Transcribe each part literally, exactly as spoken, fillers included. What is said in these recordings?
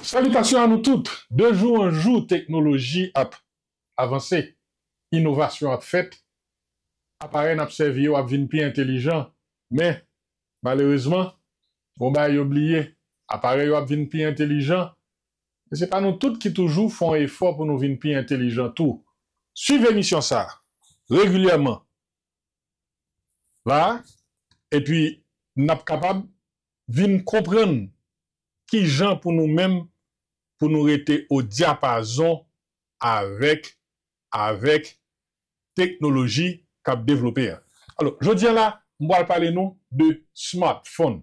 Salitasyon a nou tout. De jou an jou, teknoloji ap avanse, inovasyon ap fèt, aparèy n ap sèvi yo ap vin pi entelijan, men, malerezman, gon bagay yo bliye, aparèy yo ap vin pi entelijan, men se pa nou tout ki toujou fè yon efò pou nou vin pi entelijan tou. Swiv emisyon sa a regilyèman la, epi n ap kapab vin konprann ki jan pou nou menm, pou nou rete o dyapazon avèk, avèk teknoloji k ap devlope a. Alò, jodi a la, m pral pale nou de smartphone.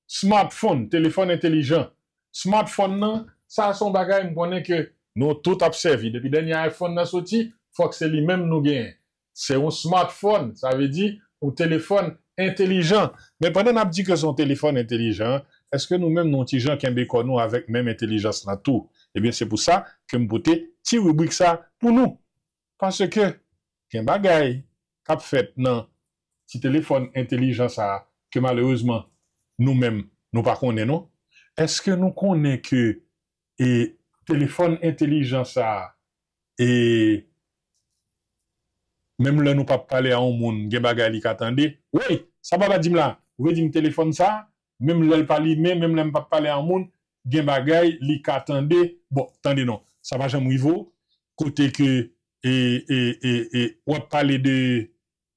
Smartphone, telefòn entelijan. Smartphone nan, sa se yon bagay m konnen ke nou tout ap sèvi. Depi dènye iPhone nan soti, fòk se li menm nou genyen. Se yon smartphone, sa vle di yon telefòn entelijan. Men pandan n ap di ke se yon telefòn entelijan, èske nou menm nou ti jan kenbe kò nou avèk menm entelijans lan tou? Ebyen, se pou sa ke m pote ti ribrik sa pou nou. Paske gen bagay k ap fèt nan ti telefòn entelijan sa a ke malerezman nou menm nou pa konnen non. Èske nou konnen ke e telefòn entelijan sa a e menm lè nou p ap pale a yon moun, gen bagay li ka tande? Woy, sa papa di m la, ou vle di m telefòn sa a, menm lè l pa limen, menm lè m p ap pale a yon moun, gen bagay li ka tande? Bon, tande non, sa pa janm rive w, kote ke e, e, e, e, w ap pale de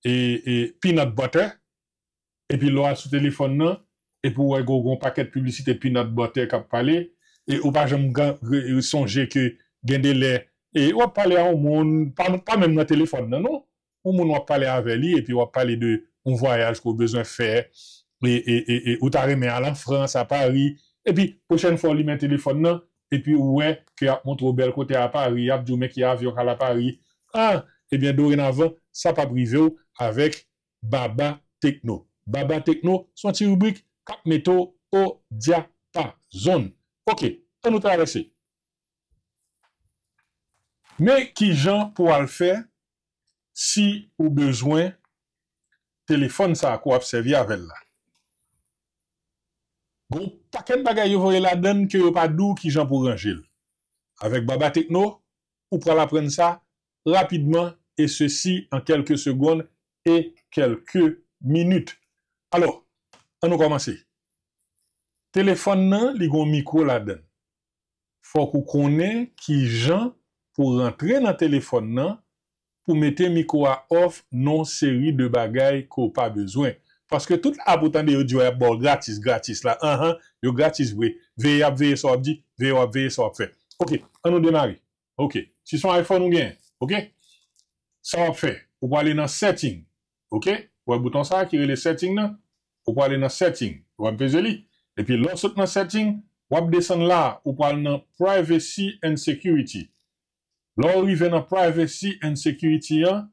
e, e, peanut butter, epi lè w al sou telefòn nan, epi w wè gon, gon pakèt piblisite peanut butter k ap pale, e ou pa janm sonje ke gen de lè, e w ap pale a yon moun, pa, pa menm nan telefòn nan, non. Yon moun w ap pale avè li, epi w ap pale de yon vwayaj ke w bezwen fè, e, e, e, e ou ta renmen al an Frans, a Pari, epi pwochèn fwa w limen telefòn nan, epi w wè ke y ap montre w bèl kote a Pari, y ap di w men ki avyon k al a Pari. Ah, ebyen, dorenavan, sa p ap rive w avèk Baba Tecno. Baba Tecno, se yon ti ribrik k ap mete w o dyapazon. Ok, ann nou travèse. Men ki jan pou w al fè si ou bezwen telefòn sa a ke w ap sèvi avè l la. Gon pakèt bagay yo voye ladan l ke yo pa di w ki jan pou w ranje l. Avèk Baba Tecno, ou pral aprann sa rapidman, et ceci en quelques secondes et quelques minutes. Alò, ann nou kòmanse. Telefòn nan, li gon mikwo ladan l. Fòk ou konnen ki jan pou rantre nan telefòn nan, pou mete mikwo a off nan yon seri de bagay ke w pa bezwen. Paske tout app ou tande yo di w y ap ba w gratis, gratis la, anhan, yo gratis vre. Veye y ap veye sa w ap di, veye w ap veye sa w ap fè. Ok, ann nou demare. Ok, si se yon iPhone ou genyen, ok? Sa w ap fè, ou prale nan setting, ok? Ou wè bouton sa a ki rele setting nan? Ou prale nan setting, ou ap peze li. Epi lè w sot nan setting, w ap desann la, ou pral nan privacy and security. Lè w rive nan privacy and security an,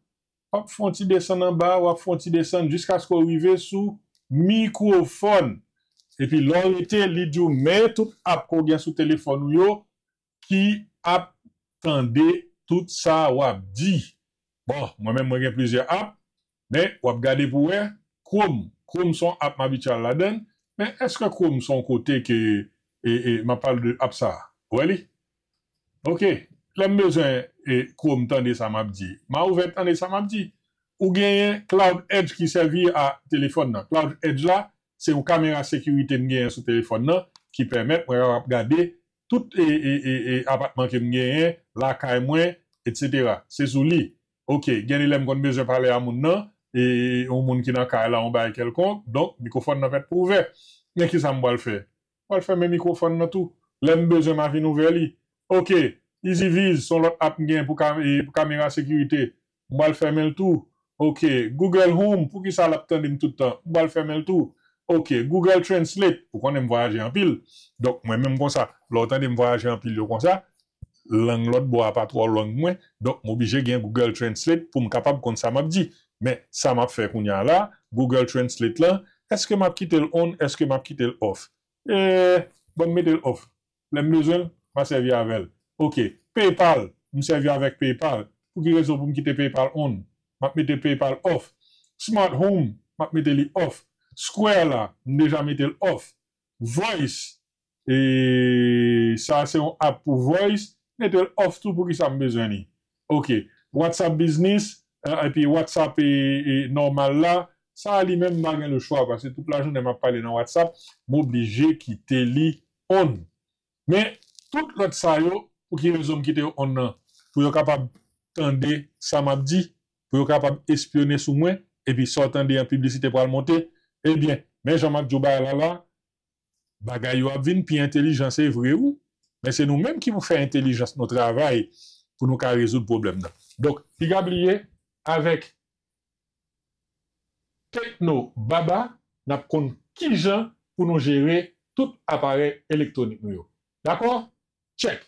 w ap fè yon ti desann anba, w ap fè yon ti desann jiskaske w rive sou mikwofòn. Epi lè w rete, li di w men tout app ke w gen sou telefòn ou yo ki ap tande tout sa w ap di. Bon, mwen menm mwen gen plizyè app, men w ap gade pou w wè. Chrome, Chrome se yon app m abitye al ladan l, men èske Chrome se yon kote ke e, e, m ap pale de app sa a? Ou wè li? Ok, lè m bezwen e, Chrome tande sa m ap di, m a ouvè tande sa m ap di. Ou genyen Cloud Edge ki sèvi a telefòn nan. Cloud Edge la, se yon kamera sekirite m genyen sou telefòn nan ki pèmèt mwen kapab gade tout e, e, e, e, apatman ke m genyen, lakay mwen, etsetera. Se sou li. Ok, gen de lè m konn bezwen pale a moun nan, e, e, yon moun ki nan kay la, yon bagay kèlkonk, donk mikwofòn nan fèt pou ouvè. Men kisa m pral fè? M pral fèmen mikwofòn nan tou. Lè m bezwen, m a vin ouvè li. Ok, EasyViz, se yon lòt app m genyen pou, ka, e, pou kamera sekirite. M pral fèmen l tou. Ok, Google Home, poukisa l ap tande m tout tan? M pral fèmen l tou. Ok, Google Translate, ou konnen m vwayaje anpil. Donk, mwen menm konsa, lè w tande m vwayaje anpil yo konsa, lang lòt bò a pa twò lang mwen, donk m oblije gen Google Translate pou m kapab konn sa m ap di. Men, sa m ap fè kounye a la, Google Translate lan, èske m ap kite l on, èske m ap kite l off? E, bon, m mete l off. Lè m bezwen l, m a sèvi avè l. Ok, PayPal, m sèvi avèk PayPal. Pou ki rezon pou m kite PayPal on? M ap mete PayPal off. Smart Home, m ap mete li off. Square la, m deja mete l off. Voice, E sa se yon app pou voice, mete l off tou, poukisa m bezwen li? Ok, WhatsApp Business, eh, epi WhatsApp e, e nòmal la, sa a li menm m pa gen lechwa, paske tout lajounen m ap pale nan WhatsApp, m oblije kite li on. Men, tout lòt sa yo, pou ki rezon m kite yo on nan? Pou yo kapab tande sa m ap di, pou yo kapab espyone sou mwen, epi sa w tande an piblisite pral monte. Ebyen, men jan m ap di w bagay la la, bagay yo ap vin pi entelijan, se vre wi, men se nou menm ki pou fè entelijans nou travay pou nou ka rezoud pwoblèm nan. Donk, piga bliye, avèk Tekno Baba, n ap konn kijan pou nou jere tout aparèy elektwonik nou yo. Dakò? Tchèk!